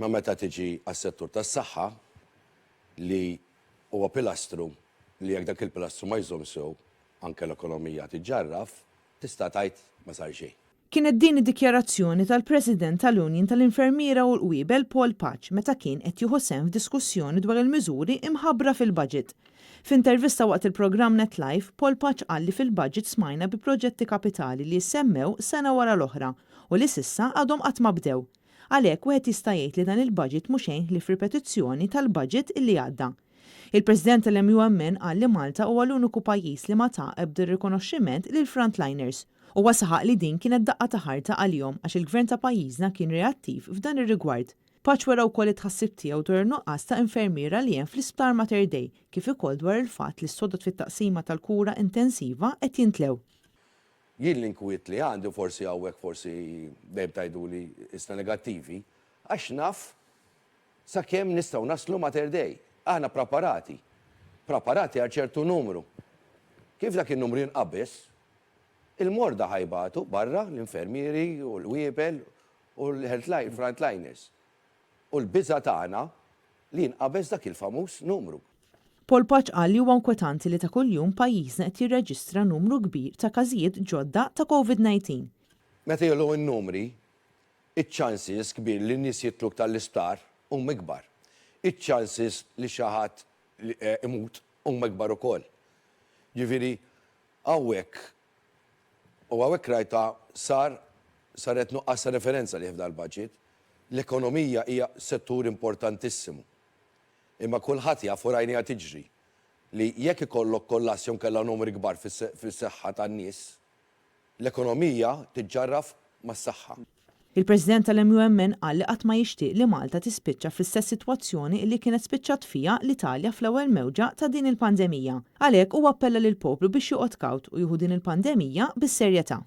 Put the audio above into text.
Imma meta tiġi għas-settur tas-saħħa li huwa pilastru li jekk dak il-pilastru ma jżomm sew anke l-ekonomija tiġġarraf, tista' tgħid ma sar xejn. Kienet din id-dikjarazzjoni tal-President tal-Union tal-Infermiera u l-Qwiebel Paul Pace meta kien qed jieħu sehem f'diskussjoni dwar il-miżuri imħabbra fil-budget. F'intervista waqt il-programm Net Live, Paul Pace qal li fil-budget smajna bi proġetti kapitali li jissemmew sena wara l-oħra u li s'issa għadhom qatt ma bdew. Għalhekk wieħed jista' jgħid li dan il-budget mhu xejn ħlief ripetizzjoni tal-budget illi għadda. Il-President tal-MUMN qal li Malta huwa l-uniku pajjiż li ma ta ebda rikonoxximent lill-frontliners. Huwa saħaq li din kienet daqqa ta' ħarta għalihom għax il-gvern ta' pajjiżna kien reattiv f'dan ir-rigward. Pace wera wkoll it-tħassib tiegħu dwar in-nuqqas ta' infermiera li hemm fl-Isptar Mater Dei kif ukoll dwar il-fatt li s-sodod fit-taqsima tal-kura intensiva qed jintlew. Jien l-inkwiet li għandi u forsi hawnhekk forsi dejjem tgħiduli isna negattivi, għax naf sakemm nistgħu naslu Mater Dei. Aħna praparati. Praparati għal ċertu numru. Kif dak in-numru jinqabeż, il-morda ħa jbatu barra, l-infermieri u l-qwiebel u l-health frontliners. U l-biża' tagħna li jinqabeż dak il-famuż numru. Paul Pace qal li huwa inkwetanti li ta' kuljum pajjiżna qed jirreġistra numru kbir ta' każijiet ġodda ta' Covid-19. Meta jogħlew in-numri, iċ-chances kbir li n-nies jidħlu iktar l-isptar huma ikbar. Iċ-chances li xi ħadd imut huma ikbar ukoll. Ġifieri hawnhekk u hawnhekk rajtha sar saret nuqqas ta' referenza lih f'dal-budget. L-ekonomija hija settur importantissimu. Imma kulħadd jaf u rajniha tiġri li jekk ikollok kollass jew inkella numri kbar fis-saħħa tan-nies, L-ekonomija tiġġarraf mas-saħħa. Il-President tal-MUMN qal li qatt ma jixtieq li Malta tispiċċa fl-istess sitwazzjoni li kienet spiċċat fiha l-Italja fl-ewwel mewġa ta' din il-pandemija. Għalhekk huwa appella lill-poplu biex joqgħod kawt u jieħu din il-pandemija bis-serjetà.